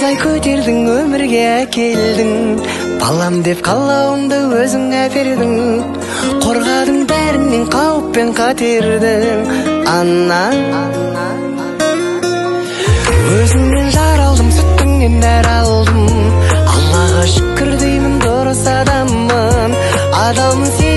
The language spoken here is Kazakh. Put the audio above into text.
Қалай көтердің, өмірге әкелдің, балам деп қалауыңды өзің әпердің. Қорғадың бәрінен қауіп пен қатердің, ана. Өзіңнен жаралдым, сүтіңнен нәр алдым. Аллаға шүкір деймін, дұрыс адаммын. Адаммын.